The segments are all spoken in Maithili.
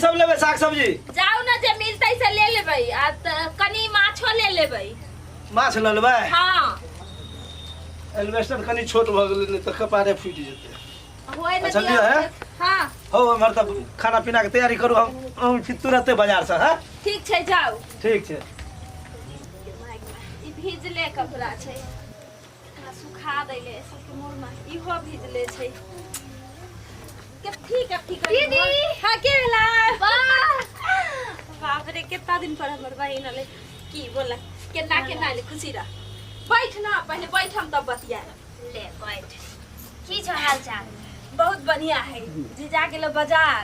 सब लेबै साग सब्जी? जाउ ने, जे मिलतै से ले लेबै, आ कनि माछो ले लेबै। माछ लऽ लेबै? हाँ। एल्बेस्टर कनि छोट भऽ गेलै, नहि तऽ कपारे फूटि जेतै। होय ने। अच्छा, दिअ। लिअ, हे। हाँ। हौ, हमर तऽ खाना पीनाके तैयारी करू, हम छी तुरते बाजारसँ। हँ। ठीक छै, जाउ। ठीक छै। ई भीजले कपड़ा छै, एकरा सुखा दैले सबके मोर में। इहो भीजले छै। कथी कथी करी? दीदी! हाँ, के भेला? वाह! बाप रे, कितना दिन पर हमर बहिन अलै। की बोला, केना केना अलै? खुशी रह, बैठ ना पहले, बैठ, हम तब बतियाएब। ले बैठ। की छौ हाल चाल? बहुत बढ़िया है। जीजा गेलो बाजार।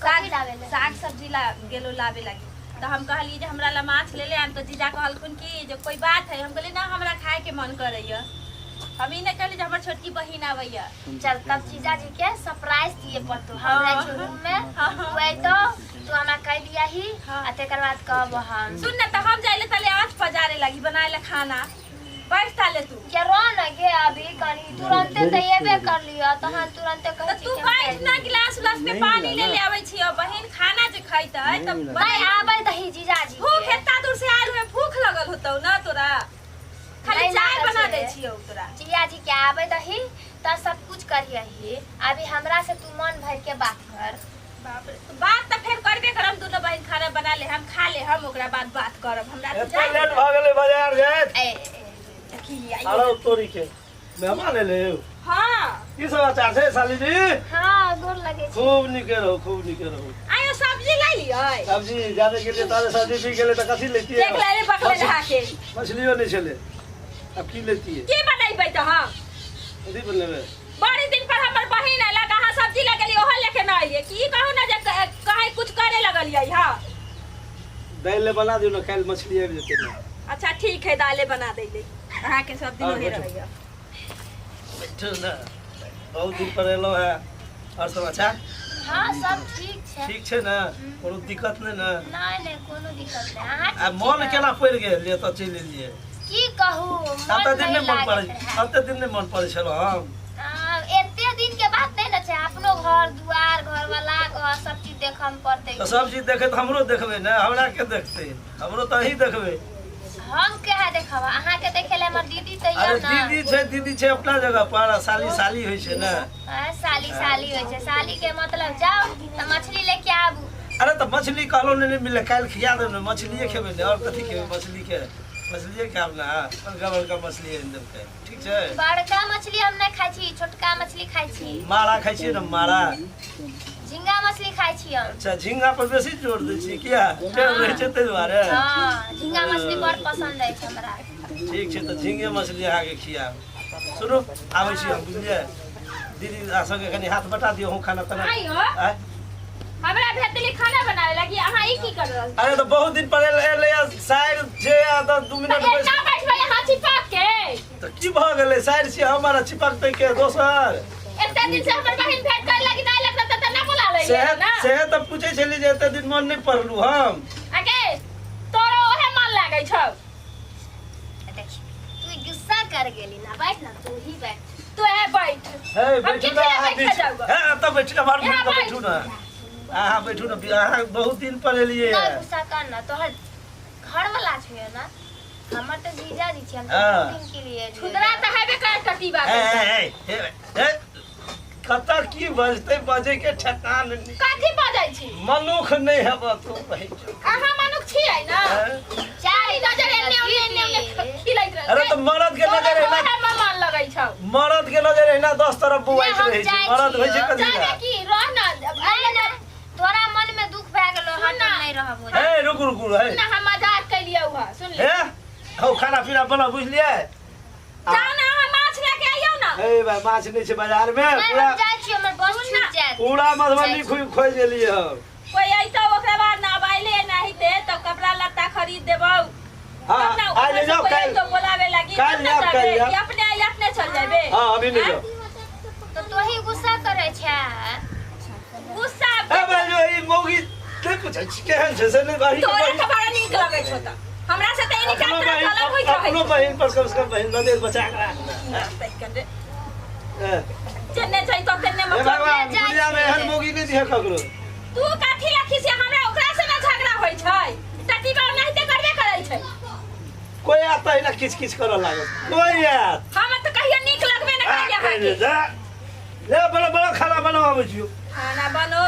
कथी लाबै ले? साग सब्जी ला गेलो लाबे लागी, तऽ हम कहलियै जे हमरा ला माछ ले ले आन, तऽ जीजा कहलखुन कि जे कोई बात है। हम कहलियै ना, हमरा खाए के मन करैया। हम ई नहि कहलियै जे हमर छोटकी बहिन आबैया। चल तब, जीजाजी के सरप्राइज दिए पड़तो। हम हाँ। जाइ छी रूम में। हाँ। तू अयतो, तू हमरा कह दियाही। हाँ। आ तेकर बाद कहब हम। सुन ने, तऽ हम जाइले तले आँच पजारे लागी बनाए ला खाना। बैठ ताले तू। के रह न गे, अभी कनी तुरंते तऽ एबे कर लियो, तहन तुरंते कहै तऽ छी तू कि हम बैठ जाइ ना, छी। गिलास उलास में नहीं पानी मिला ले ले ना। आबै छियो। बहिन खाना जे खैतै तऽ नहीं मिला। नहीं आबै दही जीजाजी भूख के। एत्ता दूर से आयल हुए, भूख लगल होतौ ना तोरा? खाली नहीं चाय लागल बना छै। दै छियौ तोरा। जीजाजी के आबै दही तऽ सब कुछ करियही। अभी हमरा से तू मन भर के बात कर। बाप रे, तो बात तऽ फेर करबे करम। दुनो बहिन खाना बना ले, हम खा ले, हम ओकरा बाद बात करब। हमरा तऽ एते जाय लेट भऽ गेलै बाजार जाइत? ए, ए, देखी, आइयो। आरो तोरी के मेहमान एलै। हाँ। की समाचार छै साली जी? हाँ, गोर लगे छी। खूब नीके रहू, खूब नीके रहू। आयो, सब्जी ले लियै। सब्जी जादे गेलियै ताजे सब्जी पी गेलै तऽ कथी लैतियै? देख ले रे, बकले नहा के। मछलियो नहि छलै, आब की लैतियै? की बनेबै तऽ हम? कथी बनेबै? बड़ी दिन पर हमर बहिन अयलक, अहाँ सब्जी ले गेली, ओहो लेके न अयलियै। की कहू ने जे कहीं कुछ करे लगलियै। हाँ। दालि ले बना दियौ ने, काल्हि मछली आबि जेतै ने। अच्छा ठीक है, दाले बना दैले अहाँके। सब दिन हाँ, ओहे बैठू। रहैया। बैठू ने, बहुत दिन पर एलहुँ हेँ। आओर समाचार? हाँ, सब ठीक छै। ठीक छै ने? कोनो दिक्कत नहि ने? नहीं नहीं, कोनो दिक्कत नहीं। अहाँ आ ठीक छी मन ने? केना पड़ि गेल जे एतऽ चलि एलियै? की कहू, मन कते दिन नहीं नहि मन पड़ै? लागैत रहै। कते दिन नहि मन पड़ै छलहुँ हम? एते दिन के बात नहीं ने छै। अपनो घर दुआर, घर वाला घर, सब चीज देखऽ मे पड़तै। तऽ सब चीज देखैत हमरो देखबै ने? हमरा के देखतै? हमरो तऽ अहीं देखबै। हम केहा देखब? अहाँ के देखे ले हमर दीदी तऽ अरे यऽ ने। दीदी छै, दीदी छै अपना जगह पर, आ साली साली होइ छै ने। साली साली होइ छै। साली के मतलब जाउ तऽ मछली लेके आबू। अरे तऽ मछली कहलहुँ नहि मिललै, काल्हि खिया देब ने। मछलिए खेबै ने, आओर कथी खेबै? मछलीके, मछलिए खायब ने। बड़का बड़का मछली आनि देब काल्हि, ठीक छै? बड़का मछली हम नहि खाइ छी, छोटका मछली खाइ छी। मारा खाइ छियै ने, मारा? झिंगा मछली खाइ छी हम। अच्छा, झिंगा पर बेसी जोर दै छियै किया? टेढ़ रहै छै ताहि दुआरे? हँ, झिंगा मछली बड़ पसंद अछि हमरा। ठीक छै, तऽ झिंगे मछली अहाँके खियाब। सुनू, आबै छी हम, बुझलियै? दीदी आ संगे कनि हाथ बटा दियौ, अहूँ खाना ताना। आइयो। आँय? हमरा भेज देली खाना बनावे लगी, अहाँ ई की कर रहल? अरे तऽ बहुत दिन पर एलै एलै आ साइर छै आ तऽ 2 मिनट तऽ बैस एना बैठबै अहाँ चिपक के? तऽ की भऽ गेलै? साइर छियै हमर आ चिपकतै के दोसर? एते दिन से हमर बहिन भेंट करे लगी नहीं लगता तऽ ना बुला ले सेहे ना। सेहे तऽ पूछै छली जे एते दिन मन नहि पड़लू हम। अगे तोरो ओहे मन लागै छौ। देखी, तू गुस्सा कर गेली ना। बैठ ना, तू ही बैठ। तू है बैठ। हे हम बैठू किछु ने अहाँ बैठ बीच। जाऊगा। हे, एतऽ बैठू, हमर यहाँ मुँह बैठू ने अहाँ, बैठू ने। अहाँ बहुत दिन पर एलियै। ना गुस्सा कर ना, तोहर घर वाला छे ना, हमर तऽ जीजाजी छी। हम तऽ 2 दिन के लिए एलियै। खुदरा तऽ हेबे कर कटीबा। हे हे हे हे हे, कतऽ की बजतै, बजै के ठेकान नहि। कथी बजै छी? मनुख नहि हेबऽ तू भाइ। अहाँ मनुख छियै ने? हैं? चारि नजर एन्ने ओन्ने एन्ने ओन्ने खिलैत रहै। अरे तऽ मरद के नजर एना तोरा मन लगै छौ। मरद के नजर एना 10 तरफ बौआइत हम रहै छै। जाइ मरद होइ छै छियौ। कथी जाबे लए? की रह न। नहीं ना, तोरा मन में दुख भए गेलो, सुन हम ना। नहीं रहबो। हे, रुकू रुकू, हे। ना, हम मजाक केलियौ हँ, सुन ले। हे हौ, खाना पीना बनाउ, बुझलियै? जाउ ने अहाँ, माछ लए के आइयौ ने। हे भाइ, माछ नहि छै बाजार मे। नहीं, पूरा हम जाइ छी, हमर बस सुन ना। छूट जायत। पूरा मधुबनी खोज खोजि एलियै हम। कोई अइतौ ओकरा बाद ना, अब अइले नहीं ते तब कपड़ा लत्ता खरीद देबौ। हाँ, तब ना। आइ ले ऊपर से जाओ, कोई काल्हि। अइतौ बोलावे लागी काल्हि तब ना जायब, जाबे, काल्हि जायब। कि अपने आइ अपने चल जाबे? हाँ, अभी नहि जाओ। तऽ तोही गुस्सा करै छै? गुस्सा हे भाइ, जो ई मौगी नहि पूछै छी केहन छै से नहि अही के तोरा बहिन तऽ बड़ा नीक लगै छौ, तऽ हमरा से तऽ एनी अपनो टाइम बहिन तोरा अलग होइत रहै अपनो छौ। बहिन पर कम से कम बहिन नजर बचा के राख ने। हे, जेन्ने जइतौ तेन्ने हे मतलब भगवान, जाइ दुनिया में छियै। एहन मौगी नहि दिहे ककरो। तू कथी एना किच किच करऽ लागत कोई आयत हम तऽ कहियो नीक लगबे ना करिया आ, अहाँके जा ले बड़ा बड़ा खाना बनाबै छियौ खाना बनो।